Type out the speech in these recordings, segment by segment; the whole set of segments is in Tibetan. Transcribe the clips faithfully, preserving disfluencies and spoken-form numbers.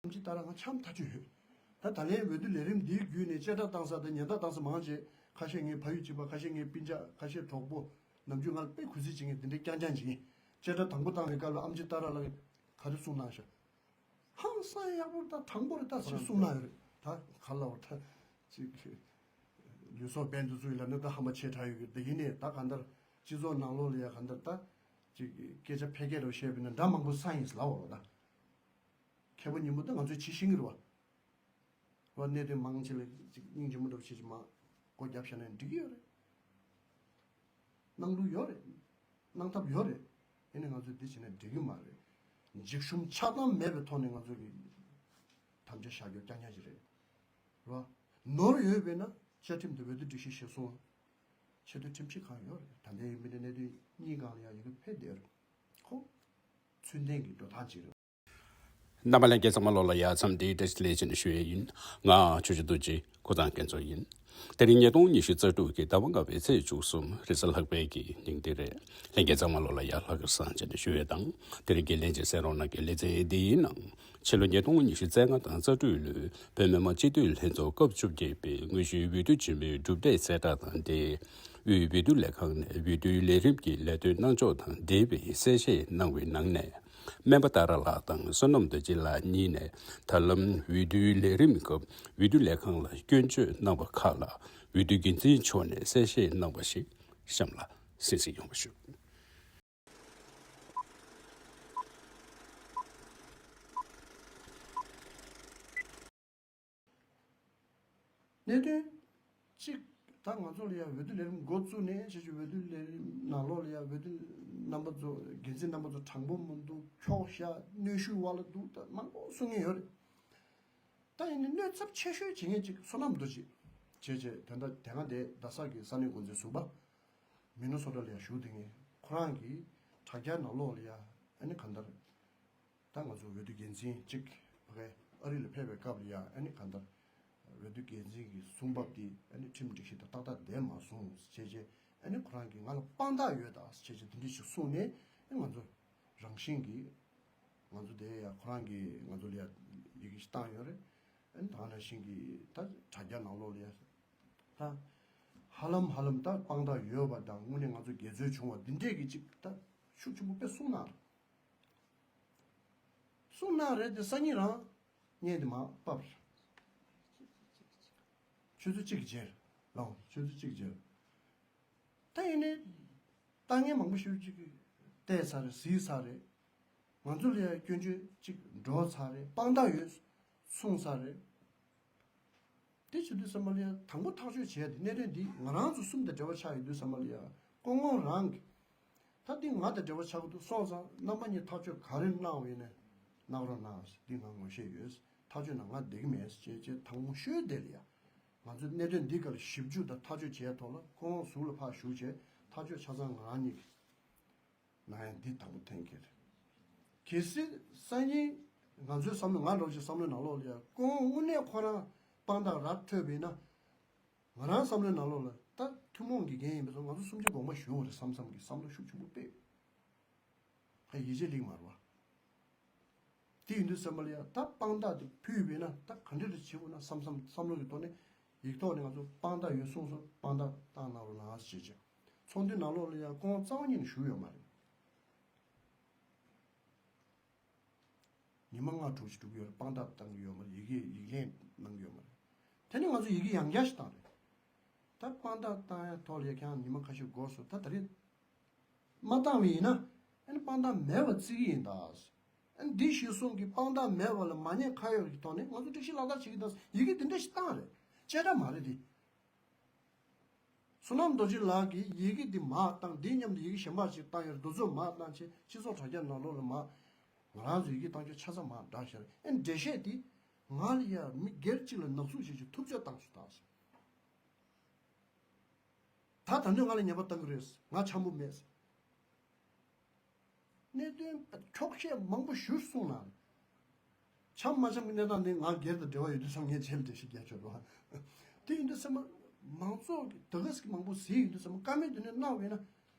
ཨམ་ཆི་ཏཱ་ར་ང་འཆམ་ཐག་ཆོད་ཡོད། ད་ད་ལན་འོས་བསྡུ་ལས་རིམ་འདིའི་བརྒྱུད་ནས་གཅེས་སྤྲས་བཏང་ས་དང་ཉེན་བརྡ་བཏང་ས་མང་ཆེ་ཁ་ཤས་ངའི་ཕ་ཡུལ་གཅིག་པ། ཁ་ཤས་ངའི་སྤུན་ཀྱག་ཁ་ཤས་གྲོགས་པོ། ནམ་རྒྱུན་ང་ལ་དཔེ་གུས་བརྩི་བྱེད་མཁན་དེ་འདྲའི་རྐྱང་རྐྱང་བྱེད་མཁན། གཅེས་སྤྲས་དང་པོ་བཏང་བའི་སྐབས་ལ་ཨམ་ཆི་ཏཱ་ར་ལགས་ག་རེ་གསུངས་གནང་ཤག་ཧང་སང་ཡག་པོ་རེད། ད་དྲང་པོ་རེད། ད་ཅིག་གསུངས་གནང་ཡོད་རེད། ད་ག་ལ་བ་ད་ཅིག་ལུས་སྲོག་འབེན་དུ་བཙུགས་ཡིན་ལབ་ན་ད་ཧམ་པ་ཆེ་དྲགས་ཡོད་ཀྱི། ད་ཡིན་ནའི་ད་གང་ལྟར་སྤྱི་ཚོགས་ནང་ལོགས་ལ་ཡ་གང་ལྟར་ད་ཅིག་སྐད་ཆ་ཕལ་སྐད་རུ་བཤད་པ་ཡིན་ན་འདྲ་མང་པོ་སང་ཡིན་ལབ་འོ་ད། མཁས་པ་ཉིན་མོ་ད་ང་ཚོས་ཇི་ཤེས་ཀྱི་རེད་བ། རོ་གནད་དོན་མང་ཆེ་ལ་ཅིག་སྙིང་རྗེ་མོ་འདྲ་བོ་བྱེད་ཅིག་མ་སྒོ་བརྒྱབ་བཞག་ན་འགྲིག་གི་ཡོད་རེད། གནང་ལུགས་ཡོད་རེད། གནང་ཐབས་ཡོད་རེད། ཡིན་ནའི་ང་ཚོས་འདི་བྱས་ན་འགྲིག་གི་མ་རེད། འཇིགས་ཞུམ་ཆགས་སྡང་མེད་པའི་ཐོག་ནས་ང་ཚོ་གི་དམ་བཅའ་བཞག་རྒྱུ་རྐྱང་རྐྱང་ཞིག་རེད། རོ། ནོར་ཡོད་པས་ན་བཅའ་ཁྲིམས་དེ་འོས་བསྡུ་སྒྲིག་གཞི་གཞིར་བཟུང་། ཆེས་མཐོའི་ཁྲིམས་ཞིབ་ཁང་ཡོད་རེད། ད་ལྟའི་མི་སྣ་གནད་དོན་གཉིས་སྒང་ལ་ཡང་ཡི་གེ་ཕེབས་བསྡད་ཡོད་རེད། ཁོ་ཚུལ་ལྡན་གྱི་འགྲོ་སྟངས་ཅིག་རེད། རྣམ་པ་ལྷན་རྒྱས་ཚང་མ་ལོ་ལ་ཡ་འཚམས་འདྲིའི་བཀྲ་ཤིས་བདེ་ལེགས་ཞེས་ནས་ཞུ་ཡས་ཡིན། ང་ཆོས་རྗེ་རྡོ་རྗེ་ཁོ་ཚང་སྐལ་རྫོགས་ཡིན། དེ་རིང་ཉིས་སྟོང་ཉི་ཤུ་རྩ་དྲུག་གི་ཟླ་བ་ལྔ་པའི་ཚེས་བཅུ་གསུམ་རེས་གཟའ་ལྷག་པའི་གི་ཉིན་དེ་རེད། ལྷན་རྒྱས་ཚང་མ་ལོ་ལ་ཡ་ལྷག་དཀར་བཟང་ཞེས་ནས་ཞུ་ཡས་དང་། དེ་རིང་གི་ལྷན་རྒྱས་གསན་རོགས་གནང་གི་ལེ་ཚན་འདིའི་ནང་། ཕྱི་ལོ་ཉིས་སྟོང་ཉི་ཤུ་རྩ་ལྔ་དང་རྩ་དྲུག་ལོའི་བོད་མི་མང་སྤྱི་འཐུས་ལྷན་ཚོགས་སྐབས་བཅོ་བརྒྱད་པའི་དངོས་གཞིའི་འོས་བསྡུ་རྗེས་མའི་གྲུབ་འབྲས་གསལ་བསྒྲགས་དང་འབྲེལ། དབུས་འོས་བསྡུ་ལས་ཁང་ནས་འོས་བསྡུའི་ལས་རིམ་གྱི་ལས་དོན་གནང་ཕྱོགས་དང་འབྲེལ་བའི་གསལ་བཤད་གནང་བའི་ནང་ནས། སྨན་པ་ཏཱ་ར་ལགས་དང་བསོད་ནམས་རྡོ་རྗེ་ལགས་གཉིས་ནས་ད་ལམ་འོས་བསྡུའི་ལས་རིམ་སྐབས་འོས་བསྡུ་ལས་ཁང་ལ་སྐྱོན་བརྗོད་གནང་བ་ཁག་ལ་འོས་བསྡུ་འགན་འཛིན་མཆོག་ནས་གསལ་བཤད་གནང་བ་ཞིག་གཤམ་ལ་གསན་གཟིགས་ཡོང་བ་ཞུ། གནད་དོན་གཅིག་ད་ང་ཚོ་ལ་ཡང་འོས་བསྡུ་ལས་རིམ་འགོ་བཙུགས་ནས་བྱས་ཀྱི་འོས་བསྡུ་ལས་རིམ་ནང་ལོགས་ལ་ཡང་འོས་བསྡུ་རྣམ་པ་ཚོ་འགན་འཛིན་རྣམ་པ་ཚོ་དྲང་པོ་མི་འདུག་འཁྱོག་བཤད་གནོན་ཤུགས་བ་ལ་འདུག་ད་མང་པོ་གསུང་མཁན་ཡོད་རེད། ད་ཡིན་ནའི་གནོད་ཚབས་ཆེ་ཤོས་བྱེད་མཁན་གཅིག་བསོད་ནམས་རྡོ་རྗེ་བྱས་བྱས་དེ་འདྲ་དེ་སྔ་དེ་རྡ་ས་གི་ས་གནས་འགོ་འཛིན་ཟུར་པ་མི་ནི་སོ་ཊ་ལ་ཡང་བཞུགས་བསྡད་མཁན་ཁོ་རང་གིས་དྲ་རྒྱ་ནང་ལོགས་ལ་ཡང་ཨ་ནི་གང་ལྟར། ད་ང་ཚོ་འོས་བསྡུ་འགན་འཛིན་གཅིག་ཕ་གིར་ཨ་རི་ལ་ཕེབས་པའི་སྐབས་ལ་ཡང་ཨ་ནི་གང་ལྟར་འོས་བསྡུ་འགན་འཛིན་གྱི་གསུང་བབ་འདི་ཨ་ནི་ཁྲིམས་སྒྲིག་གཞི་དང་ཏག་ཏག་ལྡན་མ་སོང་བྱས་རྗེས་ཨ་ནི་ཁོ་རང་གིས་ང་ལ་དཔང་རྟགས་ཡོད་ད་བྱས་རྗེས་དེ་འདྲ་ཞིག་གསུངས་ནས་ཨ་ང་ཚོ་རང་བཞིན་གྱིས་ང་ཚོ་དེ་ཡང་ཁོ་རང་གིས་ང་ཚོ་ལ་ཡང་ཡི་གེ་ཞིག་བཏང་ཡོད་རེད། ཨ་ནི་ད་ག་ནང་བཞིན་གྱིས་ད་དྲ་རྒྱ་ནང་ལོགས་ལ་ཡང་ད་ཧ་ལམ་ཧ་ལམ་ད་དཔང་རྟགས་ཡོད་པ་དང་དངོས་གནས་ང་ཚོ་དགེ་ཚོལ་བྱུང་བ་འདི་འདྲས་ཀྱི་ཅིག་ད་ཤུགས་ཆེན་པོ་དཔེ་གསུངས་གནང་རེད། གསུངས་གནང་རེད་དེ་སང་ཉིན་རང་བརྙན་དེ་མར་ཕབ་རེད། ཆུ་ཚོད་གཅིག་གི་རྗེས་ལ་ཆུ་ཚོད་གཅིག་གི་རྗེས་ལ། ད་ཡིན་ནའི་ལྟ་མཁན་མང་པོ་ཞིག་ཅིག་གིས་བལྟས་ཚར་རེད། གཟིགས་ཚར་རེད། ང་ཚོ་ལ་ཡང་སྐྱོན་བརྗོད་ཅིག་འགྲོ་ཚར་རེད། དཔང་རྟགས་ཡོད་གསུངས་ཚར་རེད། དེ་བྱེད་དུས་ཙམ་པ་ལ་ཡང་དང་པོ་ཐག་གཅོད་བྱས་ཏེ་གནད་དོན་འདི་ང་རང་ཚོ་གསུམ་དང་འབྲེལ་བ་ཆགས་ཡོད་དུས་ཙམ་པ་ལ་ཡང་སྐུ་ངོ་རང་གིས་ད་འདི་ང་དང་འབྲེལ་བ་ཆགས་ཀྱི་འདུག་སོང་ཙང་རྣམ་པ་གཉིས་ཐག་གཅོད་ག་རེ་གནང་བ་ཡིན་ནའི་གནང་རོགས་གནང་། འདི་ང་ངོ་ཤེས་ཡོད། ཐག་གཅོད་གནང་ང་བསྡད་ཀྱི་མེད་ཅེས་ཅེས་དང་པོ་ཤོད་བསྡད་ལ་ཡང་ང་ཚོས་གནད་དོན་འདི་སྐོར་ལ་ཞིབ་འཇུག་དང་ཐག་གཅོད་བྱས་ཐོག་ལ་སྐུ་ངོ་ཟུར་ལ་ཕར་ཞུགས་བྱས་ཐག་གཅོད་ཆ་ཚང་ང་རང་གཉིས་ཀྱིས། ན་ཡང་འདི་དང་པོ་འཐེན་གྱི་རེད། གལ་སྲིད་སང་ཉིན་ང་ཚོའི་བསམ་བློ་ང་འདྲ་བོ་ཞིག་བསམ་བློའི་ནང་ལོགས་ལ་ཡང་ཁོང་དངོས་གནས་ཁོ་རང་དཔང་རྟགས་ར་འཕྲོད་པ་ཡིན་ན། ང་རང་བསམ་བློའི་ནང་ལོགས་ལ་ད་ཐུན་མོང་གི་འགན་ཡིན་པ་སོང་ང་ཚོ་གསུམ་ཆ་དགོངས་པ་ཞུ་འོང་རེད་བསམ་བསམ་གྱི་བསམ་བློ་ཤུགས་ཆེན་པོ་སྤེལ་ཡོད། ཡིད་ཆེས་ལེགས་མ་རེད་བ། དེ་ཡིན་དུས་ཙམ་པ་ལ་ཡང་ད་དཔང་རྟགས་དེ་ཕུལ་བས་ན་ད་ག་འདྲ་རེ་བྱེད་དགོས་ན་བསམ་བསམ་བསམ་བློ་གི་ཐོག་ནས་ཡིག་ཐོག་ནས་ང་ཚོ་དཔང་རྟགས་ཡོད་གསུངས་སོང་དཔང་རྟགས་བཏང་གནང་རོགས་གནང་ཞེས་བྱས། ཚོགས་འདུའི་ནང་ལོགས་ལ་ཡང་སྐུ་ངོ་རྩ་བ་ཉིད་ནས་ཞུགས་ཡོད་མ་རེད། ཉི་མ་ལྔ་དྲུག་ཅིག་འགྲོ་གི་ཡོད་རེད། དཔང་རྟགས་བཏང་གི་ཡོད་མ་རེད། ཡི་གེ་ཡིག་ལན་གནང་གི་ཡོད་མ་རེད། དེ་ནས་ང་ཚོ་ཡི་གེ་ཡང་བསྐྱར་ཞིག་བཏང་རེད། ད་དཔང་རྟགས་བཏང་ཡ་ཐོག་ལ་ཡ་ཁྱེད་རང་ཉི་མ་ཁ་ཤས་འགོར་སོང་། ད་ད་རེས་མ་བཏང་བ་ཡིན་ན་ཨ་ནི་དཔང་རྟགས་མེད་པ་བརྩི་གི་ཡིན་ད། ཨ་ནི་འདི་ཞེས་གསུངས་ཀྱི་དཔང་རྟགས་མེད་པ་ལ་མ་ཉེས་ཁ་གཡོགས་ཀྱི་ཐོག་ནས་ང་ཚོ་སྒྲིག་གཞི་ལག་བསྟར་བྱེད་ཀྱི་ད་ཡི་གེ་འདི་འདྲ་ཞིག་བཏང་རེད། བཅད་ཁྲ་མ་རེད་དེ། བསོད་ནམས་རྡོ་རྗེ་ལགས་ཀྱིས་ཡི་གེ་འདི་མར་བཏང་། འདི་མཉམ་དུ་ཡི་གེ་གཞན་པ་ཞིག་བཏང་ཡོད་རེད། འདི་ཚོ་མར་བཏང་བྱས་སྤྱི་ཚོགས་དྲ་རྒྱ་ནང་ལོགས་ལ་མར་ང་རང་ཚོ་ཡི་གེ་བཏང་རྒྱུ་ཆ་ཚང་མར་བསྒྲགས་བཞག་རེད། ཨེ་འགྲེལ་བཤད་འདི་ང་ལ་ཡ་མི་སྒེར་གཅིག་ལ་ནག་འཛུགས་བྱེད་ཀྱི་ཐུབ་ཚོད་བཏང་སོང་ད། ད་ད་འདོད་ང་ལ་ཉེས་པ་བཏང་གི་རེད། ང་འཆམ་པོ་མེད། གནད་དོན་འཁྱོག་བཤད་མང་པོ་ཞུས་སོང་ན། འཆམ་མ་འཆམ་གྱི་གནས་སྟངས་འདི་ང་སྒེར་དང་འབྲེལ་བ་ཡོད་དུས་ཙམ་ངས་རྗེས་ལ་འགྲེལ་བཤད་རྒྱག་ཆོག་རོགས། དེ་ཡིན་དུས་ཙམ་པ་མང་ཚོགས་ཀྱི་ད་ག་ཟེ་མང་པོ་ཟེར་ཡོད་དུས་ཙམ་པ་བཀའ་མོལ་འདི་ནས་གནང་བས་ན།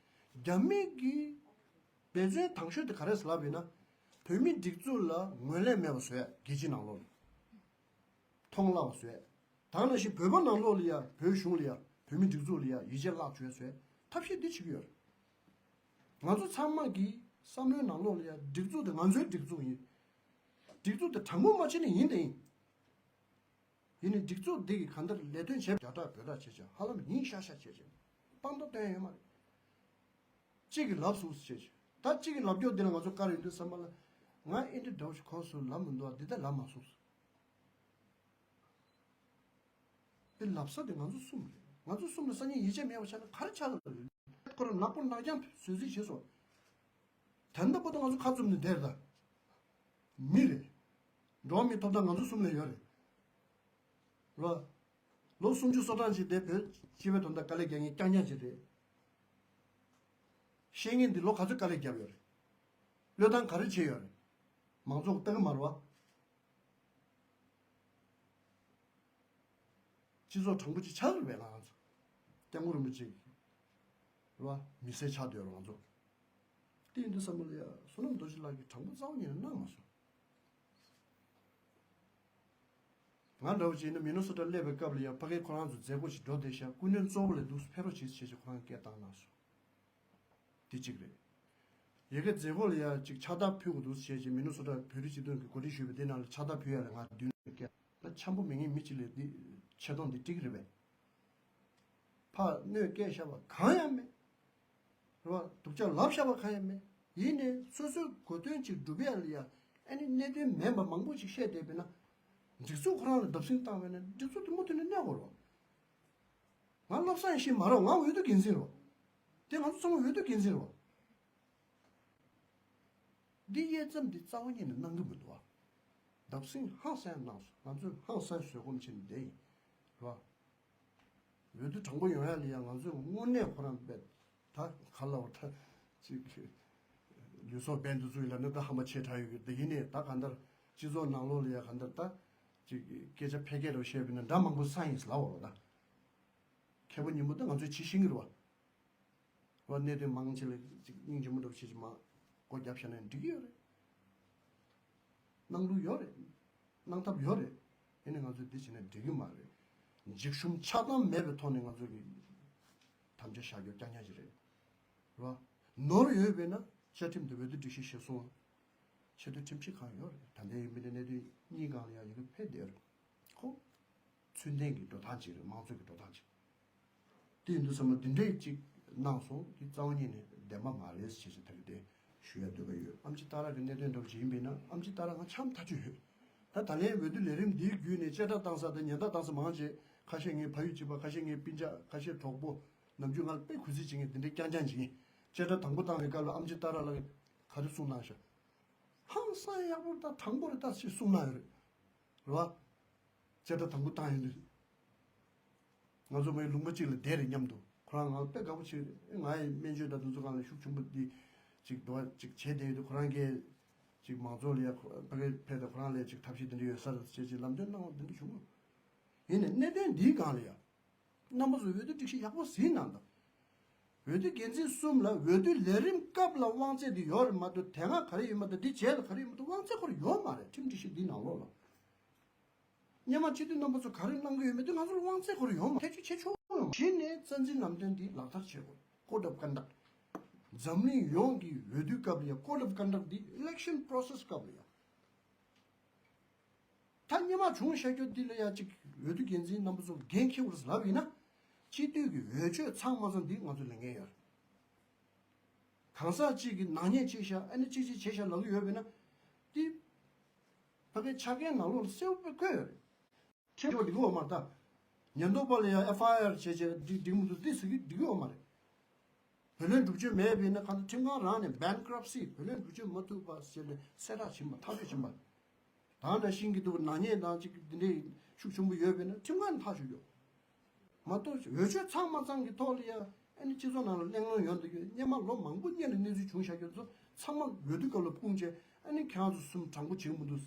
རྒྱ་མི་གི་འབད་བརྩོན་དང་ཤོས་དེ་ག་རེ་ཟེར་ལབ་པས་ན། བོད་མིའི་སྒྲིག་འཛུགས་ལ་ངོས་ལེན་མེད་པ་བཟོ་ཡ། རྒྱལ་སྤྱིའི་ནང་ལོགས་ལ་མཐོང་བརླག་པ་བཟོ་ཡ། ད་ག་ནང་བཞིན་བོད་པ་ནང་ལོགས་ལ་ཡ་བོད་གཞུང་ལ་ཡ་བོད་མིའི་སྒྲིག་འཛུགས་ལ་ཡ་ཡིད་ཆེས་བརླག་བཅུག་ཡ་བཟོ་ཡ་ཐབས་ཤེས་འདི་བྱེད་ཀྱི་ཡོད་རེད། ང་ཚོ་ཚང་མ་གི་བསམ་བློའི་ནང་ལོགས་ལ་ཡ་སྒྲིག་འཛུགས་དེ་ང་ཚོའི་སྒྲིག་འཛུགས་ཡིན། སྒྲིག་འཛུགས་དེ་དྲང་པོ་མ་བྱས་ན་ཡིན་དེ་ཡིན། ཡིན་ནའི་སྒྲིག་འཛུགས་འདི་གི་གང་ལྟར་ལས་དོན་བྱས་རྒྱ་གྲགས་བོད་གྲགས་བྱས་བྱས་ཧ་ལམ་ཡིན་ཤག་ཤག་བྱས་བྱས་དཔང་རྟགས་སྟོན་ཡ་ཡོད་མ་རེད། གཅིག་གིས་ལབ་སོང་ཟེར་བྱས་བྱས་ད་གཅིག་གིས་ལབ་རྒྱུ་འདི་ལ་ང་ཚོ་བཀའ་རེ་ཡོད་དུས་ཙམ་པ་ལ་ང་ཨེ་འདྲ་འདྲ་བོ་ཞིག་གོ་སོང་ལབ་མི་འདུག་ཨ། འདི་ལྟར་ལབ་མ་སོང་ཟེར། འདི་ལབ་ས་དེ་ང་ཚོ་གསུམ་རེད། ང་ཚོ་གསུམ་ལ་སང་ཉིན་ཡིད་ཆེས་མེད་པ་ཆགས་ན་ག་རེ་ཆགས་ལ་རེད། ཁོ་རང་ནག་པོ་ནག་རྐྱང་བཟོས་རྩིས་བྱས་སོང་། ད་ལྟ་བར་དུ་ང་ཚོ་ཁ་བཙུམ་ནས་བསྡད་རེད་ད། མི་རེད། འགྲོ་བ་མིའི་ཐོབ་ཐང་ང་ཚོ་གསུམ་ལ་ཡོད་རེད། ལོ། ལོ་སུམ་ཅུ་སོ་གྲངས་ཅིག་དེ་བོད་སྤྱི་པའི་དོན་དག་དཀའ་ལས་རྒྱག་མཁན་རྐྱང་རྐྱང་ཅིག་རེད། བཤད་མཁན་འདི་ལོ་ག་ཚོད་དཀའ་ལས་བརྒྱབ་ཡོད་རེད། བློས་བཏང་ག་རེ་བྱས་ཡོད་རེད། མང་ཚོགས་ལྟ་གི་མ་རེད་བ། སྤྱི་ཚོགས་དྲང་པོ་ཅིག་ཆགས་རེད་པས་ང་རང་ཚོ། སྐྱབས་མགོན་རིན་པོ་ཆེ་གི་རེད་བ། མི་སེར་ཆགས་བསྡད་ཡོད་རེད་ང་ཚོ། དེ་ཡིན་དུས་བསམ་བློ་ལ་ཡ་བསོད་ནམས་རྡོ་རྗེ་ལགས་ཀྱིས་དྲང་པོ་རྩ་བ་ཉིད་ནས་གནང་མ་སོང་། ང་འདྲ་བོ་ཅིག་ཡིན་ན་མི་ནི་སོ་ཊ་སླེབས་པའི་སྐབས་ལ་ཡ་ཕ་གིར་ཁོ་རང་ཚོ་མཛད་སྒོ་ཞིག་འགྲོ་བསྡད་ཤག་སྐུ་མགྲོན་གཙོ་བོ་ལས་འདུག་ཕེབས་རོགས་བྱེད་ཟེར་བྱས་ཁོ་རང་སྐད་བཏང་གནང་སོང་། དེ་གཅིག་རེད། ཡ་གི་མཛད་སྒོ་ལ་ཡ་ཅིག་ཕྱག་རྟགས་ཕུལ་དགོས་འདུག་ཟེར་བྱས་མི་ནི་སོ་ཊ་བོད་རིགས་སྤྱི་མཐུན་གྱི་འགོ་ཁྲིད་ཞུས་པའི་དེ་ནང་ལ་ཕྱག་རྟགས་ཕུལ་ཡ་ལ་ང་མདུན་ལ་སྐད་ད་འཆམ་པོ་མེད་མཁན་མི་གཅིག་ལ་འདི་ཆེ་མཐོང་འདི་འགྲིག་གི་རེད་པས། ཕར་གནོད་སྐྱེལ་བཞག་པ་གང་ཡང་མེད། རེད་བ། སྡུག་ཅག་ལབ་བཞག་པ་གང་ཡང་མེད། ཡིན་ནའི་སོ་སོའི་གོ་དོན་ཅིག་སྒྲུབ་ཡ་ལ་ཡ་ཨ་ནི་གནད་དོན་མེད་པ་མང་པོ་ཅིག་བཤད་བསྡད་པས་ན། སྒྲིག་འཛུགས་ཁོ་རང་ལ་བརྡབ་གསིག་བཏང་བས་ན་སྒྲིག་འཛུགས་དེ་མུ་མཐུད་ནས་གནས་དགོས་རེད་བ། ང་བློ་བཟང་ཡེ་ཤེས་མ་རེད་བ། ང་འོས་བསྡུ་འགན་འཛིན་རེད་བ། དེ་ང་ཚོ་ཚང་མ་འོས་བསྡུ་འགན་འཛིན་རེད་བ། འདི་དབྱེ་མཚམས་འདི་རྩ་བ་ཉིད་ནས་གནང་གི་མི་འདུག་བ། བརྡབ་གསིག་ཧང་སང་གནང་སོང་། ང་ཚོས་ཧང་སང་བཟོད་སྒོམ་བྱས་ནས་བསྡད་ཡིན། རེད་བ། འོས་བསྡུ་དྲང་པོ་ཡོང་ཡ་ལ་ཡ་ང་ཚོས་དངོས་གནས་ཁོ་རང་རྦད་ད་ག་ལ་བ་ད་ཅིག་ལུས་སྲོག་འབེན་དུ་བཙུགས་ཡིན་ལབ་ན་ད་ཧམ་པ་ཆེ་དྲགས་ཡོད་གི། དེ་ཡིན་ནའི་ད་གང་ལྟར་སྤྱི་ཚོགས་ནང་ལོགས་ལ་ཡ་གང་ལྟར་ད་ཅིག་སྐད་ཆ་ཕལ་སྐད་རུ་བཤད་པ་ཡིན་ན་འདྲ་མང་པོ་སངས་ཡིན་ལབ་པ་རེད་བ། ད་མཁས་པོ་ཉིན་མོ་ད་ང་ཚོས་བྱེད་ཤེས་ཀྱི་རེད་བ། རེད་བ། གནད་དོན་མང་ཆེ་ལ་ཅིག་སྙིང་རྗེ་མོ་འདྲ་བོ་བྱེད་ཅིག་མ་སྒོ་བརྒྱབ་བཞག་ན་འགྲིག་གི་ཡོད་རེད། གནང་ལུགས་ཡོད་རེད། གནང་ཐབས་ཡོད་རེད། ཡིན་ནའི་ང་ཚོས་འདི་བྱས་ན་འགྲིག་གི་མ་རེད། འཇིགས་ཞུམ་ཆགས་སྡང་མེད་པའི་ཐོག་ནས་ང་ཚོ་གི་དམ་བཅའ་བཞག་རྒྱུ་རྐྱང་རྐྱང་ཞིག་རེད། རེད་བ། ནོར་ཡོད་པས་ན་བཅའ་ཁྲིམས་དེ་འོས་བསྡུ་སྒྲིག་གཞི་གཞིར་བཟུང་། ཆེས་མཐོའི་ཁྲིམས་ཞིབ་ཁང་ཡོད་རེད། ད་ལྟའི་ཡིན་མིན་ནི་གནད་དོན་གཉིས་སྒང་ལ་ཡང་ཡི་གེ་ཕེབས་བསྡད་ཡོད་རེད། ཁོ། ཚུལ་ལྡན་གྱི་འགྲོ་སྟངས་ཅིག་རེད། དམངས་གཙོ་གི་འགྲོ་སྟངས་ཅིག་དེ་ཡིན་དུས་ཙམ་པ་འདི་འདྲས་ཅིག་གནང་སོང་། འདི་རྩ་བ་ཉིད་ནས་བདེན་པ་མ་རེད་ཞེས་ཞེས་ད་གི་དེ་ཞུ་ཡ་འདོད་པ་ཡོད། ཨེམ་ཆི་ཏཱ་ར་གི་གནད་དོན་འདྲ་བོ་ཅིག་ཡིན་པས་ན་ཨེམ་ཆི་ཏཱ་ར་ང་འཆམ་ཐག་ཆོད་ཡོད། ད་ད་ལན་འོས་བསྡུ་ལས་རིམ་འདིའི་བརྒྱུད་ནས་བཅད་ཁྲ་བཏང་ས་དང་ཉེན་བརྡ་བཏང་ས་མང་ཆེ་ཁ་ཤས་ངའི་ཕ་ཡུལ་གཅིག་པ། ཁ་ཤས་ངའི་སྤུན་ཀྱག་ཁ་ཤས་གྲོགས་པོ། ནམ་རྒྱུན་ང་ལ་དཔེ་གུས་བརྩི་བྱེད་མཁན་འདི་འདྲས་རྐྱང་རྐྱང་ཅིག་ཡིན། བཅད་ཁྲ་དང་པོ་བཏང་བའི་སྐབས་ལ་ཨེམ་ཆི་ཏཱ་ར་ལགས་ག་རེ་གསུངས་གནང་ཤག་ཧང་སང་ཡག་པོ་རེད་ད། དྲང་པོ་རེད་ད་ཅེས་གསུངས་གནང་ཡོད་རེད། རེད་བ། བཅད་ཁྲ་དང་པོ་བཏང་ཡོང་དུས། ང་ཚོ་མའི་ལུང་པ་གཅིག་ལ་བསྡད་རེད་སྙམ་དུ་ཁོ་རང་ང་ལ་དཔེ་དགའ་པོ་བྱེད་རེད། ང་ཡི་སྨན་བཅོས་དང་དེ་ཚོ་སྒང་ལ་ཤུགས་ཆེན་པོ་འདི་ཅིག་འདུག་བ་ཅིག་བྱས་བསྡད་ཡོད་དུས་ཁོ་རང་གིས་ཅིག་མང་ཚོགས་ལ་ཡ་ཕ་གི་ཕེབས་ཏེ་ཁོ་རང་ལ་ཅིག་ཐབས་ཤེས་འདི་འདྲ་ཡོད་ས་རེད་ཅེས་ཅིག་ལམ་སྟོན་གནང་བ་འདི་འདྲ་བྱུང་བ། ཡིན་ནའི་གནད་དོན་འདིའི་སྒང་ལ་ཡ། རྣམ་པ་ཚོ་འོས་བསྡུ་སྒྲིག་གཞི་ཡག་པོ་གཟིགས་གནང་དང་། འོས་བསྡུ་འགན་འཛིན་གསུམ་ལ་འོས་བསྡུ་ལས་རིམ་སྐབས་ལ་དབང་ཚད་འདི་ཡོད་རེད་མ་གཏོགས་དེ་སྔ་ག་རེ་ཡོད་མ་གཏོགས་འདི་རྗེས་ལ་ག་རེ་ཡོད་མ་གཏོགས་དབང་ཚད་ཁོ་རང་ཡོད་མ་རེད། ཁྲིམས་སྒྲིག་གཞི་འདི་ནང་ལོགས་ལ། སྔོན་མ་སྤྱི་འཐུས་རྣམ་པ་ཚོ་ག་རེ་གནང་གི་ཡོད་མེད་དེ་ང་ཚོར་དབང་ཚད་ཁོ་རང་ཡོད་མ་རེད། ཐེ་བྱུས་བྱེད་ཆོག་ཡོང་གཞི་ནས་རྩ་འཛིན་ལམ་སྟོན་འདི་ལག་བསྟར་བྱེད་དགོས། Code of Conduct། འཛམ་གླིང་ཡོངས་ཀྱི་འོས་བསྡུ་སྐབས་ལ་ཡ་Code of Conduct་འདི་Election Process་སྐབས་ལ་ཡ། ད་སྔོན་མ་བྱུང་བཞག་རྒྱུ་འདི་ལ་ཡ་གཅིག་འོས་བསྡུ་འགན་འཛིན་རྣམ་པ་ཚོ་འགན་འཁྱེར་དགོས་ལབ་ཡིན་ན། སྤྱི་འཐུས་ཀྱི་འོས་ཆོས་ཚང་མ་ཚང་འདི་ང་ཚོ་ལེན་མཁན་ཡོད་རེད། གང་ཟག་གཅིག་གིས་ནག་ཉེས་བྱས་ཤག་ཨ་ནི་གཅིག་གཅིག་བྱས་ཤག་ལབ་ཀྱི་ཡོད་པས་ན། འདི་ཕ་གིའི་ཆ་རྐྱེན་ནང་ལོགས་ལ་གསལ་པོ་བཀོད་ཡོད་རེད། ཁྱེད་ཚོ་འགྲིག་གི་ཡོད་མ་རེད་ད། ཉེན་རྟོག་པ་ལ་ཡང་ཨེཕ་ཨའི་ཨར་བྱས་བྱས་འགྲིག་འགྲིག་མི་འདུག་འདི་ཟེར་གྱི་འགྲིག་གི་ཡོད་མ་རེད། བུ་ལོན་སྒྲུབ་བྱེད་མེད་པས་ན་གང་ལྟར་ཁྲིམས་ཁང་རང་ནས་bankruptcy་བུ་ལོན་སྒྲུབ་བྱེད་མ་ཐུབ་པ་ཟེར་ནས་གསལ་བསྒྲགས་ཕྱིན་པ་ཐག་གཅོད་ཕྱིན་པ། ད་ནང་བཞིན་གྱི་འདུག་ནག་ཉེས་དང་ཅིག་འདི་འདྲའི་ཤུགས་ཆེན་པོ་ཡོད་པས་ན་ཁྲིམས་ཁང་ནས་ཐག་གཅོད་རྒྱུ། མ་གཏོགས་འོས་ཆོས་ཚང་མ་ཚང་གི་ཐོག་ལ་ཡ་ཨ་ནི་སྤྱི་ཚོགས་ནང་ལ་གླེང་སློང་ཡོང་འདུག་གི། སྔོན་མ་ལོ་མང་པོ་སྔོན་ལ་གནས་ཚུལ་བྱུང་བཞག་རྒྱུ་ཚོ་ཚང་མ་འོས་བསྡུ་སྐབས་ལ་སྤུངས་བྱས་ཨ་ནི་ཁྱེད་རང་ཚོ་གསུམ་དྲང་པོ་བྱེད་མི་འདུག་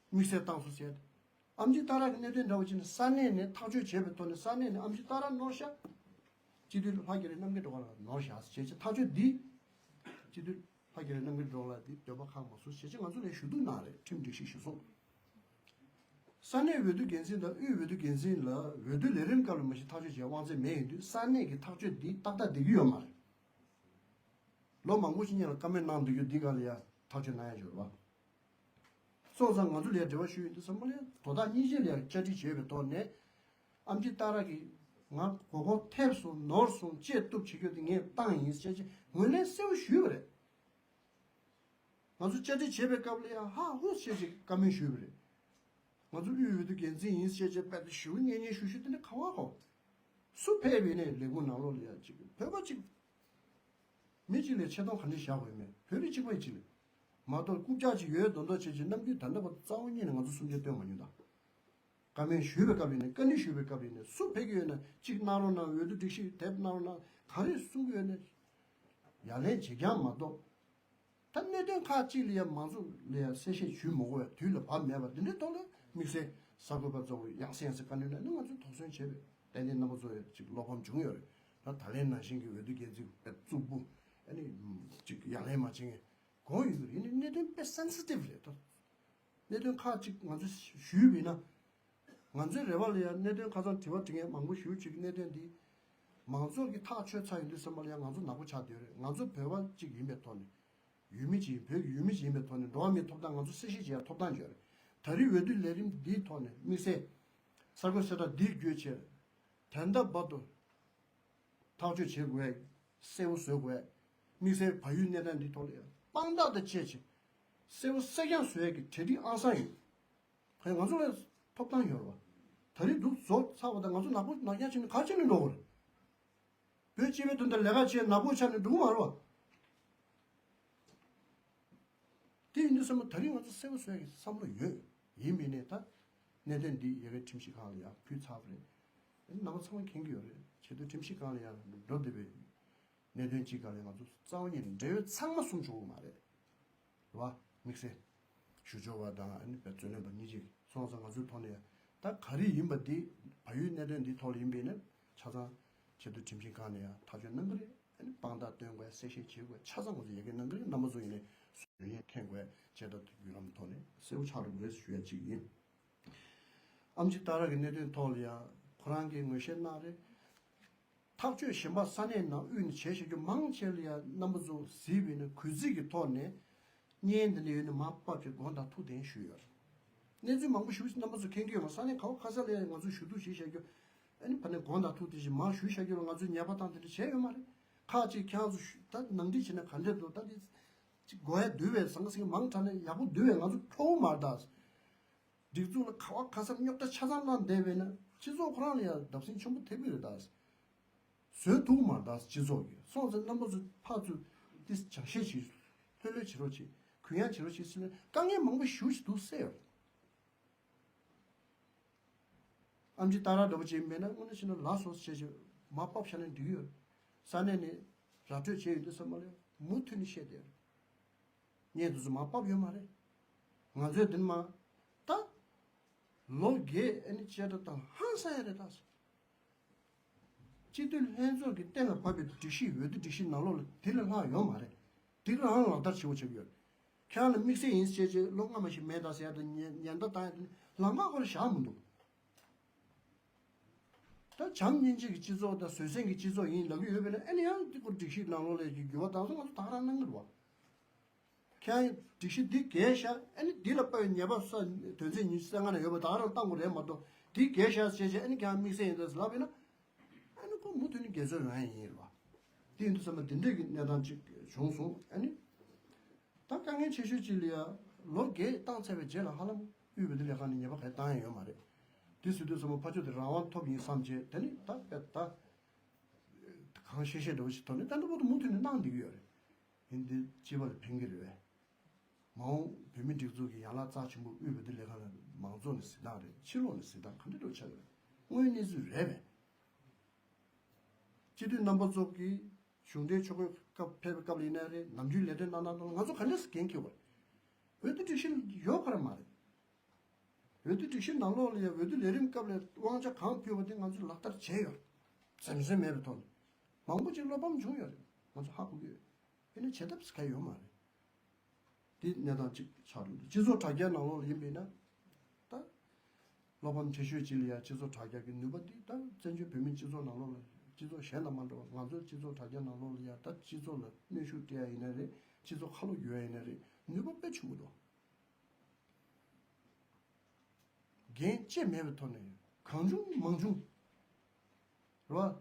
དམིགས་བསལ་བཏང་སོང་ཟེར། ཨེམ་ཆི་ཏཱ་ར་གི་གནད་དོན་འདྲ་བོ་ཅིག་ནི་ས་གནས་ནས་ཐག་གཅོད་བྱས་པའི་ཐོག་ནས་ས་གནས་ནས་ཨེམ་ཆི་ཏཱ་ར་ནོར་ཤག་སྤྱི་འཐུས་ལྷ་རྒྱ་རི་རྣམ་རྒྱལ་སྒྲོལ་དཀར་ལགས་ནོར་ཤག་ཟེར་བྱས་ཐག་གཅོད་འདི་སྤྱི་འཐུས་ལྷ་ ཕ་གི་ལ་གནང་གི་འགྲོ་ལ་དེ་འདོད་པ་ཁག་མ་སོང་ཞེས་ཅི་ང་ཚོ་ལས་ཞུ་གཏུག་གནང་རེད། ཁྲིམས་སྒྲིག་གཞི་གཞི་བཟུང་། ས་གནས་འོས་བསྡུ་འགན་འཛིན་དང་དབུས་འོས་བསྡུ་འགན་འཛིན་ལ་འོས་བསྡུ་ལས་རིམ་སྐབས་ལ་མ་གཞི་ཐག་གཅོད་བྱེད་དབང་ཚད་མེད་ཡིན་དུས་ས་གནས་ཀྱི་ཐག་གཅོད་འདི་ཏག་ཏག་བསྡད་ཀྱི་ཡོད་མ་རེད། ལོ་མང་པོ་ཞིག་སྔོན་ལ་བཀའ་མོལ་གནང་འདུག་རྒྱུ་འདི་ག་ལ་ཡ་ཐག་གཅོད་གནང་ཡ་ཡོད་རེད་བ། སོང་ཙང་ང་ཚོ་ལ་ཡ་འབྲེལ་བ་ཞུ་ཡོང་དུས་ཙམ་པ་ལ་ཡ་དོ་བདག་གཉིས་ཆ་ལ་ཡ་བཅར་འདྲི་བྱས་པའི་ཐོག་ནས། ཨེམ་ཆི་ཏཱ་ར་གིས་ང་མགོ་སྐོར་ཐེབས་སོང་ནོར་སོང་བཅད་གཏུབ་བྱེད་རྒྱུ་དེ་ངས་བཏང་ཡིན་ཟེར་ཅེས་ངོས་ལེན་གསལ་པོ་ཞུས་པ་རེད། ང་ཚོ་བཅར་འདྲི་བྱེད་པའི་སྐབས་ལ་ཡང་ཧ་ཧུ་བྱས་ཅིག་བཀའ་མོལ་ཞུས་པ་རེད། ང་ཚོ་དབུས་འོས་བསྡུ་འགན་འཛིན་ཡིན་ཟེར་ཅེས་དཔེ་དེ་ཞུ་ངེས་ངེས་ཞུ་ཞུ་དེ་ནི་ག་བ་གོ། སུ་ཕེབས་པའི་ནས་ལས་ཁུངས་ནང་ལོགས་ལ་ཡང་ཅིག་བོད་པ་ཅིག་མི་གཅིག་ལས་ཆེ་མཐོང་ག་འདྲ་བཞག་དགོས་མེད་བོད་རིགས་གཅིག་པ་གཅིག་ལས། མ་གཏོགས་རྐུབ་བཀྱག་ཅིག་ཡོད་མདོག་མདོག་བྱེད་ཅིག་རྣམ་འགྱུར་ད་ལྟ་བར་རྩ་བ་ཉིད་ནས་ང་ཚོ་སུམ་བརྒྱ་སྟོན་མ་མྱོང་ད། བཀའ་མོལ་ཞུས་པའི་སྐབས་ཡིན་ནའི་བཀའ་འདྲི་ཞུས་པའི་སྐབས་ཡིན་ནའི་སུ་ཕེབས་ཀྱི་ཡོད་ན་གཅིག་གནང་རོགས་གནང་འོས་བསྡུ་སྒྲིག་གཞི་དེབ་གནང་རོགས་གནང་ག་རེ་གསུང་གི་ཡོད་ནའི་ཡ་ལན་བྱེད་རྐྱང་མ་གཏོགས། ད་གནད་དོན་ཁག་ཅིག་ལ་ཡ་མང་ཚོགས་ལ་ཡ་གསལ་བཤད་ཞུས་མ་དགོས་པའི་དུས་ལ་བབ་མེད་པ་འདི་འདྲའི་ཐོག་ལ་དམིགས་བསལ་གསར་འགོད་པ་ཚོ་ཡང་སེ་ཡང་སེ་བཀའ་འདྲི་གནང་ནས་ང་ཚོས་དོགས་ཟོན་བྱས་པས་ཏན་ཏན་རྣམ་པ་ཚོ་ཡ་ཅིག་བློ་ཕམ་བྱུང་ཡོད་རེད། ད་ད་ལན་ནང་བཞིན་གྱི་འོས་བསྡུ་འགན་འཛིན་དཔེ་རྩུབ་པོ་ཨ་ནི་ཅིག་ཡ་ལན་མ་བྱེད་མཁན་དགོངས་ཡོད་ཀྱི་རེད། ཡིན་ནའི་གནད་དོན་དཔེ་སེན་སི་ཊིབ་རེད་ད། གནད་དོན་ཁག་ཅིག་ང་ཚོས་ཞུས་པ་ཡིན་ན། ང་ཚོའི་རེ་བ་ལ་ཡང་གནད་དོན་ཁ་སང་དྲི་བ་དྲི་མཁན་མང་པོ་ཞེ་པོ་ཅིག་གིས་གནད་དོན་འདི་མང་ཚོགས་ཀྱིས་ཐག་ཆོད་ཚར་ཡོང་དུས་ཙམ་པ་ལ་ཡང་ང་ཚོ་ནག་པོ་ཆགས་བསྡད་ཡོད་རེད། ང་ཚོ་བོད་པ་གཅིག་ཡིན་པའི་ཐོག་ནས་ཡུལ་མི་གཅིག་ཡིན་བོད་ཀྱི་ཡུལ་མི་གཅིག་ཡིན་པའི་ཐོག་ནས་འགྲོ་བ་མིའི་ཐོབ་ཐང་ང་ཚོ་གསལ་བཤད་བྱེད་ཡ་ཐོབ་ཐང་ཡོད་རེད། ད་རེས་འོས་བསྡུ་ལས་རིམ་འདིའི་ཐོག་ནས་དམིགས་བསལ་གསར་འགོད་གསལ་བསྒྲགས་འདི་བརྒྱུད་བྱས་ད་ལྟ་བར་དུ་ཐག་གཅོད་བྱེད་དགོས། གསལ་པོ་བཟོ་དགོས། དམིགས་བསལ་བལ་ཡུལ་གནས་སྟངས་འདིའི་ཐོག་ལ་ཡང་དཔང་རྟགས་དང་བཅས་ཀྱི་གསལ་པོ་གསལ་རྐྱང་བཟོ་ཡས་ཀྱི་གྲ་སྒྲིག་ཨང་གསར་ཡིན། ཁོས་ང་ཚོ་ལ་ཐོབ་ཐང་ཡོད་རེད་བ། ད་རེས་འདུག་བཟོ་ཚར་བ་དང་ང་ཚོ་ནག་པོ་ནག་རྐྱང་བྱས་ནས་ག་བྱས་ནས་འགྲོ་དགོས་རེད། བོད་སྤྱི་པའི་དོན་དུ་ལས་ཀ་བྱས་ནག་པོ་ཆགས་ནས་འགྲོ་གི་མ་རེད་བ། དེ་ཡིན་དུས་ཙམ་པ་ད་རིང་ང་ཚོ་གསལ་པོ་བཟོ་ཡག་གི་བསམ་བློ་ཡོད། ཡིན་མིན་ནས་ད་གནད་དོན་འདི་ཡ་གི་ཁྲིམས་ཞིབ་ཁང་ལ་ཡང་ཕུལ་ཚར་བ་རེད། རྣམ་པ་ཚང་མ་མཁྱེན་གྱི་ཡོད་རེད། ཆེས་མཐོའི་ཁྲིམས་ཞིབ་ཁང་ལ་ཡང་འགྲོ་བསྡད་པའི་གནད་དོན་གཅིག་སྒང་ལ་ང་ཚོ་རྩ་བ་ཉིད་ནས་འབྲེལ་ཡོད་ཚང་མ་གསུམ་བྱུང་གི་མ་རེད། རེད་བ། དམིགས་བསལ་ཞུ་སྦྱོར་བ་དང་ཨ་ནི་བའི་རྩོད་ལེན་པ་གཉིས་ཀྱིས་སོང་ཙང་ང་ཚོའི་ཐོག་ནས་ད་ག་རེ་ཡིན་པ་འདི་བལ་ཡུལ་གནད་དོན་འདི་ཐོག་ལ་ཡིན་པས་ན་ཆ་ཚང་ཆེས་མཐོའི་ཁྲིམས་ཞིབ་ཁང་ནས་ཡང་ཐག་གཅོད་གནང་གི་རེད། ཨ་ནི་དཔང་རྟགས་སྟོན་དགོས་གསལ་བཤད་བྱེད་དགོས་ཆ་ཚང་ང་ཚོ་ཡ་གི་གནང་གི་རེད། རྣམ་པ་ཚོ་ཡིན་ནས་སུ་ཡོད་མཁན་དགོས་བྱས་ད་བརྒྱུད་ལམ་ཐོག་ནས་གསལ་པོ་ཆགས་འགྲོ་དགོས་ཞུ་ཡ་གཅིག་ཡིན། ཨེམ་ཆི་ཏཱ་ར་གི་གནད་དོན་ཐོག་ལ་ཡང་ཁོ་རང་གིས་ངོས་བཞེས་གནང་རེད། ཐག་གཅོད་གཞན་པ་ས་གནས་ནང་དབུས་ནས་བྱས་བཞག་རྒྱུ་མང་ཆེ་ལ་ཡང་རྣམ་པ་ཚོ་གཟིགས་པ་ཡིན་ན་གུས་བརྩི་གི་ཐོག་ནས་བརྙན་འདི་འདྲ་ཡོད་ན་མར་ཕབ་བྱས་དགོངས་དག་ཐུགས་བདེན་ཞུས་ཡོད་རེད། གནས་ཚུལ་མང་པོ་ཞེ་པོ་ཅིག་རྣམ་པ་ཚོ་མཁྱེན་གྱི་ཡོད་མ་རེད། ས་གནས་ག་བ་ག་ས་ལ་ཡང་ང་ཚོས་ཞུ་གཏུག་བྱས་བཞག་རྒྱུ་ཨ་ནི་ཕ་ནས་དགོངས་དག་ཐུགས་བདེན་ཞེས་མར་ཞུས་བཞག་རྒྱུ་ལ་ང་ཚོས་ཉེས་པ་བཏང་དེ་འདྲ་བྱས་ཡོད་མ་རེད། ཁག་ཅིག་ཁྱེད་རང་ཚོ་ཞུ་ད་ནང་འགྲིག་བྱས་ན་ག་འདྲས་འདུག་ད་འདི་ཅིག་དགོས་ཡ་འདུག་པས་ཟང་ཟིང་མང་དྲགས་ནས་ཡག་པོ་འདུག་པས་ང་ཚོ་ཁྱོ་བོ་མ་རེད་ད། སྒྲིག་འཛུགས་ལ་ག་བ་ག་སར་རྙོག་དྲ་ཆ་ཚང་བསླངས་བསྡད་པས་ན་སྤྱི་ཚོགས་ཁོ་རང་ལ་ཡང་བརྡབ་གསིག་ཆེན་པོ་ཐེབས་ཀྱི་རེད་ད། བཟོད་ཐུབ་མ་རེད་ད་སྤྱི་ཚོགས་ཀྱིས། སོང་ཙང་རྣམ་པ་ཚོ་ཕར་ཚུར་ཏིས་སྦྱང་བཤད་བྱེད། ལྷོད་ལྷོད་བྱེད་རོགས་བྱེད། གུ་ཡངས་བྱེད་རོགས་བྱེད་ཟེར་ནས་དཀའ་ངལ་མང་པོ་ཞེ་པོ་ཞིག་འདུག་སེ་ཡོད། ཨེམ་ཆི་ཏཱ་ར་འདྲ་པོ་བྱས་མེད་ན་དངོས་གནས་བྱས་ན་ལགས་སོ་བྱས་བྱས་མར་ཕབ་བཞག་ན་འགྲིག་གི་ཡོད། ས་གནས་ནས་ར་སྤྲོད་བྱས་ཡོད་དུས་ཙམ་པ་ལ་མུ་མཐུད་ནས་བཤད་བསྡད་ཡོད། བརྙན་དེ་ཚོ་མར་ཕབ་ཡོད་མ་རེད། ང་ཚོས་འདི་ནས་མར་ད་ལོ་བརྒྱད་ཨ་ནི་བཅད་ཁྲ་བཏང་ཧང་སང་ཡ་རེད་ད། སྤྱི་འཐུས་ལྷན་ཚོགས་ཀྱིས་གཏན་ལ་ཕབ་པའི་སྒྲིག་གཞི་འོས་བསྡུ་སྒྲིག་གཞི་ནང་ལོགས་ལ་དེ་ལས་ལྷག་ཡོད་མ་རེད། དེ་རང་ལག་བསྟར་བྱེད་དགོས་ཆགས་ཀྱི་ཡོད་རེད། ཁྱེད་རང་ལ་དམིགས་བསལ་ཡིན་ཟེར་བྱས་ལོ་སྔ་མ་ཞིག་མེད་ད་ཟེར་ཡ་དང་ཉེན་ཉེན་བརྡ་བཏང་ཡ་དེ་ལམ་ཁ་ཁོ་རང་བཞག་མི་འདུག་ད་བྱམས་སྙིང་རྗེ་གི་སྤྱི་ཚོགས་དང་བཟོད་བསྲན་གྱི་སྤྱི་ཚོགས་ཡིན་ལབ་ཀྱི་ཡོད་པས་ན་ཨ་ནི་ཡང་དེ་ཁོ་སྒྲིག་གཞི་ནང་ལོགས་ལ་ཀྱི་འགྱུར་བ་བཏང་སོང་ང་ཚོ་ད་ག་རང་གནང་གི་རེད་བ། ཁྱེད་རང་སྒྲིག་གཞི་འདི་འགལ་ཤག་ཨ་ནི་འདི་ལ་དཔག་པའི་ཉེས་པ་ས་དོན་ཚན་ཉི་ཤུ་རྩ་ལྔ་ན་ཡོད་པ་ད་ག་རང་བཏང་དགོས་རེད་མ་གཏོགས་འདི་འགལ་ཤག་ཟེར་བྱས་ཨ་ནི་ཁྱེད་རང་དམིགས་བསལ་ཡིན་ད་ཟེར་ལབ་པས་ན་ཨ་ནི་ཁོ་མུ་མཐུད་ནས་འགལ་འཛོལ་ཡོང་ཡ་ཡིན་རེད་བ། དེ་ཡིན་དུས་ཙམ་པ་འདི་འདྲས་ཀྱི་གནས་སྟངས་ཅིག་བྱུང་སོང་ཨ་ནི། ད་དཀའ་ངལ་ཆེ་ཤོས་ཅིག་ལ་ཡ་ལོ་བརྒྱད་བཏང་ཚར་བའི་རྗེས་ལ་ཧ་ལམ་དབུས་འོས་བསྡུ་ལས་ཁང་ནས་ཉེས་པ་ག་རེ་བཏང་ཡ་ཡོད་མ་རེད། དེ་ཟེར་དུས་ཙམ་པ་ཕར་ཕྱོགས་དེ་རང་དབང་ཐོབ་ཡིན་བསམ་བྱས་དེ་ནི་ད་དཔེ་ད་གང་ཤེས་ཤེས་འདྲ་བོ་ཞིག་ཐོག་ནས་ད་ལྟ་བར་དུ་མུ་མཐུད་ནས་གནང་བསྡད་ཀྱི་ཡོད་རེད། ཡིན་དུས་སྤྱི་པ་ལ་ཕན་གྱི་རེད་པས། མ་འོངས་བོད་མིའི་སྒྲིག་འཛུགས་ཀྱི་ཡན་ལག་རྩ་ཆེན་པོ་དབུས་འོས་བསྡུ་ལས་ཁང་ལ་མང་ཚོགས་ནས་གཟིགས་སྟངས་རེད། ཕྱི་ལོགས་ནས་གཟིགས་སྟངས་ག་འདྲ་འདྲ་བོ་ཆགས་ཀྱི་རེད། དངོས་ཡོད་གནས་ཚུལ་རེད་པས། སྤྱི་འཐུས་རྣམ་པ་ཚོ་གིས་གཞུང་འབྲེལ་ཕྱོགས་འགོད་སྐབས་ཕེབས་པའི་སྐབས་ལ་ཡིན་ན་རེད། ནམ་རྒྱུན་ལས་དོན་གནང་སྟངས་དང་ང་ཚོ་ག་འདྲས་སེ་འགན་འཁྱེར་བ་རེད། འོས་བསྡུ་སྒྲིག་གཞི་ཡོད་ཁ་ར་མ་རེད། འོས་བསྡུ་སྒྲིག་གཞི་ནང་ལོགས་ལ་ཡང་འོས་བསྡུ་ལས་རིམ་སྐབས་ལ་དབང་ཆ་གང་ཕུལ་བ་དེ་ང་ཚོས་ལག་བསྟར་བྱས་ཡོད། འཛེམ་ཟོན་མེད་པའི་ཐོག་ནས། མང་པོ་ཅིག་བློ་ཕམ་བྱུང་ཡོད་རེད། ང་ཚོ་ཧ་གོ་གི་ཡོད། ཡིན་ན་བྱེད་ཐབས་ག་ཡོད་མ་རེད། དེ་གནས་སྟངས་གཅིག་ཆགས་འགྲོ་འདུག་སྤྱི་ཚོགས་དྲ་རྒྱ་ནང་ལོགས་ལ་ཡིན་པས་ན། ད་བློ་ཕམ་ཆེ་ཤོས་གཅིག་ལ་ཡ་སྤྱི་ཚོགས་དྲ་རྒྱ་གི་ནུས་པ་འདི་ད་བཙན་བྱོལ་བོད་མིའི་སྤྱི་ཚོགས་ནང་ལོགས་ལ་སྤྱི་ཚོགས་གཞན་དང་མ་འདྲ་བ་ང་ཚོའི་སྤྱི་ཚོགས་དྲ་རྒྱ་ནང་ལོགས་ལ་ཡ་ད་སྤྱི་ཚོགས་ལ་གནོན་ཤུགས་སྤྲད་ཡ་ཡིན་ན་རེད། སྤྱི་ཚོགས་ཁ་ལོ་སྒྱུར་ཡ་ཡིན་ན་རེད། ནུས་པ་དཔེ་ཆེན་པོ་འདུག་འགན་བཅས་མེད་པའི་ཐོག་ནས་གང་བྱུང་མང་བྱུང་རེད་བ།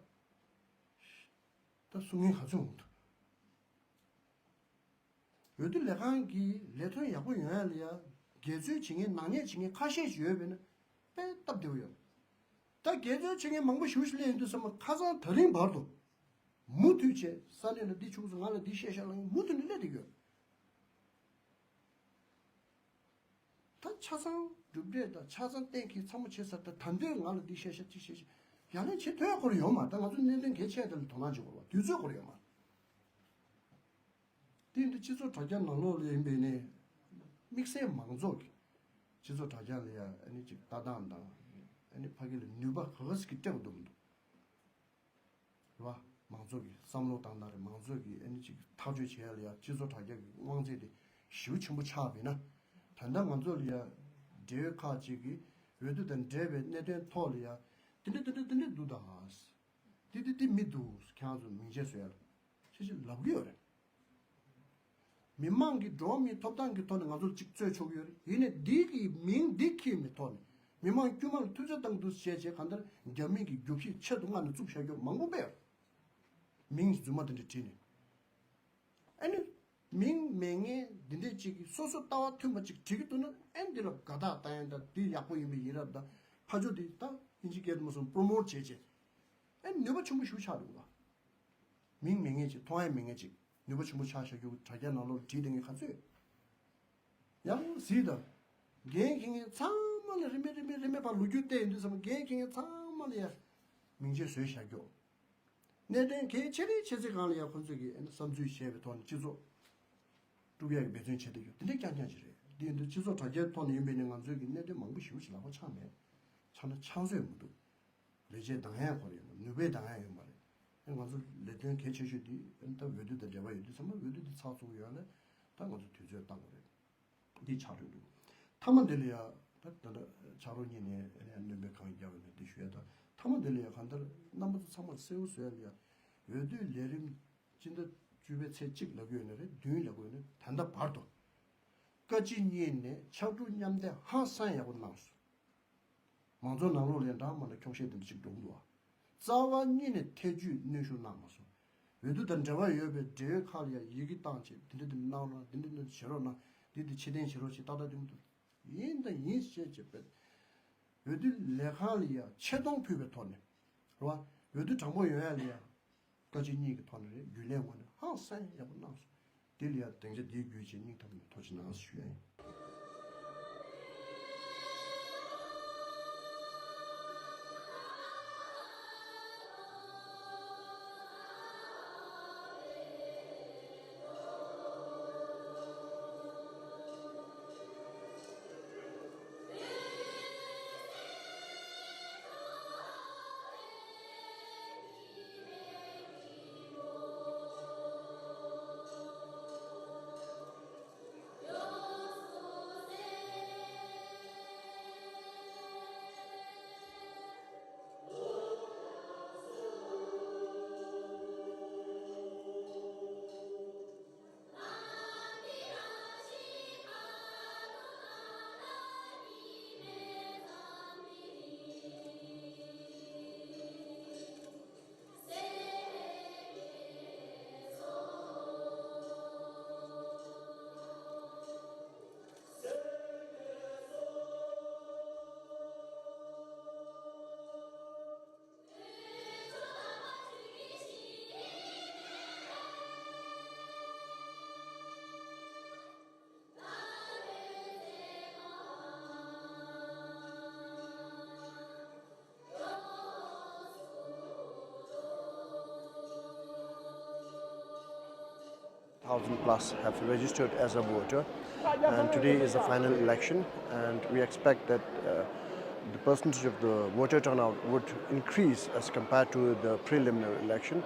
ད་གསུང་མཁན་ག་ཚོད་འོང་འདུག་འོས་བསྡུ་ལས་ཁང་གི་ལས་དོན་ཡག་པོ་ཡོང་ཡ་ལ་ཡ་འགལ་འཛོལ་བྱེད་མཁན་ནག་ཉེས་བྱེད་མཁན་ཁ་ཤས་ཤིག་ཡོད་པས་ན་དཔེ་སྟབས་བདེ་པོ་ཡོད། ད་འགལ་འཛོལ་བྱེད་མཁན་མང་པོ་ཞེ་པོ་ཞིག་སླེབས་ཡོང་དུས་ཙམ་པ་ཁ་སང་ད་རིང་བར་དུ་མུ་མཐུད་བྱས་ས་གནས་ལ་འདི་བྱུང་སོང་ང་ལ་འདི་བཤད་ཤག་ལབ་མཁན་མུ་མཐུད་ནས་སླེབས་བསྡད་ཡོད། ད་ཆ་ཚང་གྲུབ་འབྲས་དང་ཆ་ཚང་གཏན་འཁེལ་ཚང་མ་བྱས་ཚར། ད་ད་འདོད་ང་ལ་འདི་བཤད་ཤག་ཅིག་བཤད་ཤག་ཡ་ལན་བྱེད་ཐུབ་ཡ་ཁོ་རང་ཡོད་མ་རེད། ད་ང་ཚོ་གནད་དོན་གལ་ཆེ་དེ་ལ་དོ་སྣང་བྱེད་དགོས་པ་དུས་ཚོད་ཁོ་རང་ཡོད་མ་རེད། དེ་ཡིན་དུས་སྤྱི་ཚོགས་དྲ་རྒྱ་ནང་ལོགས་ལ་ཡིན་པའི་ནས་དམིགས་བསལ་མང་ཚོགས་ཀྱི་སྤྱི་ཚོགས་དྲ་རྒྱ་ལ་ཡ་ཨ་ནི་ཅིག་ལྟ་སྟངས་དང་ཨ་ནི་ཕ་གི་ལ་ནུས་པ་ག་ག་ཟིག་གི་སྤྲད་པ་འདུག་མི་འདུག་རེད་བ། མང་ཚོགས་ཀྱི་བསམ་བློ་བཏང་སྟངས་རེད། མང་ཚོགས་ཀྱིས་ཨ་ནི་ཅིག་ཐག་གཅོད་བྱེད་ཡ་ལ་ཡ་སྤྱི་ཚོགས་དྲ་རྒྱ་གི་དབང་ཚད་དེ་ཞེ་པོ་ཆེན་པོ་ཆགས་པ་ཡིན་ན། ད་ལྟ་ང་ཚོ་ལ་ཡ་འབྲེལ་ཡོད་ཁག་ཅིག་གིས་འོས་བསྡུ་དང་འབྲེལ་བའི་གནད་དོན་ཐོག་ལ་ཡ་དེ་འདྲ་དེ་འདྲ་དེ་འདྲ་འདུག་ད། དེ་དེ་དེ་མི་འདུག་ཁྱེད་རང་ཚོ་མིང་ཆད་བཟོ་ཡ་ལ་ཤེས་ཤེས་ལབ་གི་ཡོད་རེད། མི་མང་གི་འགྲོ་བ་མིའི་ཐོབ་ཐང་གི་ཐོག་ནས་ང་ཚོར་གཅིག་རྩོད་ཆོག་གི་ཡོད་རེད། ཡིན་ནའི་འདི་གི་མིང་འདི་འཁྱེར་བའི་ཐོག་ནས་མི་མང་དཀྱུས་མ་ལ་ཐུབ་ཚོད་བཏང་འདུག་བྱས་བྱས་གང་ལྟར་རྒྱ་མི་གི་རྒྱུག་ཤིང་ཆེད་དུ་མངགས་ནས་བཙུགས་བཞག་རྒྱུ་མང་པོ་དཔེ་ཡོད་རེད། མིང་རྫུན་མ་དེ་འདྲ་བྲིས་ནས། ཨ་ནི་མིང་མེད་མཁན་འདི་འདྲས་ཅིག་གིས་སོ་སོ་ལྟ་བ་མཐུན་པ་ཅིག་བྲིས་ཀྱི་འདུག་ན། ཨ་ནི་འདི་ལ་དགའ་རྟགས་བཏང་ཡ་དང་འདི་ཡག་པོ་ཡིན་པའི་ཡིན་རབས་དང་ཕ་ཇོ་འདི་ད་ཨིན་ཇི་སྐད་དུ་མ་སོང་པྲོ་མོཊ་བྱས་བྱས། ཨ་ནི་ནུས་པ་ཆེན་པོ་ཞེ་པོ་ཆགས་འདུག་ག་མིང་མེད་མཁན་ཅིག་མཐོང་ཡ་མེད་མཁན་ཅིག་ནུས་པ་ཆེན་པོ་ཆགས་བཞག་རྒྱུ་དྲ་རྒྱ་ནང་ལོགས་བྲིས་བསྡད་མཁན་ག་ཚོད་ཡག་པོ་གཟིགས་དང་། འགན་འཁྱེར་མཁན་ཚང་མ་ལ་རིན་མེད་རིན་མེད་རིན་མེད་པར་ལོ་རྒྱུས་བལྟས་ཡོང་དུས་ཙམ་པ་འགན་འཁྱེར་མཁན་ཚང་མ་ལ་ཡ་མིང་ཆད་བཟོས་བཞག་རྒྱུ། གནད་དོན་གལ་ཆེ་རིགས་ཆེ་ཚེ་གང་ལ་ཡང་ཁོ་ཚོས་ཀྱི་བསམ་ཚུལ་བཤད་པའི་ཐོག་ནས་སྤྱི་ཚོགས་དཀྲུག་ཡག་གི་འབད་བརྩོན་བྱེད་བསྡད་ཡོད། དེ་འདྲ་རྐྱང་རྐྱང་ཞིག་རེད། དེ་ཡིན་དུས་སྤྱི་ཚོགས་དྲ་རྒྱའི་ཐོག་ནས་ཡིན་པའི་ནི་ང་ཚོས་ཀྱི་གནད་དོན་མང་པོ་ཞེ་པོ་ཞིག་ལག་པ་འཆང་མེད། འཆང་ན་འཆང་སྲོལ་མི་འདུག་ལས་བྱེད་འདང་ཡག་ཁོ་ར་ཡོད་མ་རེད། ནུས་པའི་འདང་ཡག་ཡོད་མ་རེད། ཨེ་ང་ཚོ་ལས་དོན་གལ་ཆེ་ཤོས་དེ་ཨེ་ད་འོས་བསྡུ་དང་འབྲེལ་བ་ཡོད་དུས་ཚང་མ་འོས་བསྡུ་དེ་ཚགས་ཚུད་ཡོད་ལ་ད་ང་ཚོ་དུས་ཚོད་བཏང་དགོས་རེད། འདི་ཆགས་འགྲོ་འདུག་མཐའ་མ་འདི་ལ་ཡ་ད་ད་ལྟ་ཕྱག་རོགས་གཉིས་ནས་ཨ་ནི་སྣོན་པའི་གང་རྒྱག་ཡོད་ན་འདི་ཞུ་ཡ་ད་མཐའ་མ་འདི་ལ་ཡ་གང་ལྟར་རྣམ་པ་ཚོ་ཚང་མར་གསལ་པོ་བཟོ་ཡ་ལ་ཡ་འོས་བསྡུའི་ལས་རིམ་སྤྱི་ཟླ་བཅུ་པའི་ཚེས་གཅིག་ལབ་ཀྱི་ཡོད་ན་རེད། བདུན་ལབ་ཀྱི་ཡོད་ན་ད་ལྟ་བར་དུ་བཀའ་སྤྱི་གཉིས་ནས་ཕྱག་དྲུག་མཉམ་འདེགས་ཧང་སང་ཡག་པོ་གནང་སོང་། མང་ཚོགས་ནང་ལོགས་ལ་ཡང་འདྲ་མ་འདྲ་འཁྱོག་བཤད་དེ་འདྲ་ཅིག་འགྲོ་གི་འདུག་བ། རྩ་བ་ཉིད་ནས་ཐེ་ཇུས་གནོན་ཤུགས་གནང་མ་སོང་། འོས་བསྡུ་དང་འབྲེལ་བ་ཡོད་པའི་འབྲེལ་ཡོད་ཁག་ལ་ཡང་ཡི་གེ་བཏང་བྱས་འདི་འདྲ་འདི་འདྲ་གནང་རོགས་གནང་། འདི་འདྲ་འདི་འདྲ་བྱེད་རོགས་གནང་། འདི་འདི་ཕྱིར་འཐེན་བྱེད་རོགས་ཞེས་ཏག་ཏག་འདི་མི་འདུག་ཡིན་དང་ཡིན་ཞེས་བྱས་པའི་འོས་བསྡུ་ལས་ཁང་ལ་ཡང་ཆེ་མཐོང་ཕུལ་བའི་ཐོག་ནས་རེད་བ། འོས་བསྡུ་དྲང་པོ་ཡོང་ཡ་ལ་ཡང་བཀའ་སྤྱི་གཉིས་ཀྱི་ཐོག་ནས་རེད། རྒྱུན་ལས་ངོས་ནས་ཧང་སང་ཡག་པོ་གནང་སོང་། དེ་ལ་ཡང་སྡིངས་ཆ་འདིའི་བརྒྱུད་བྱས་སྙིང་ཐག་པ་ནས་ཐུགས་རྗེ་གནང་ཞུ་ཡ་ཡིན། Thousand plus have registered as a voter, and today is the final election, and we expect that uh, the percentage of the voter turnout would increase as compared to the preliminary election.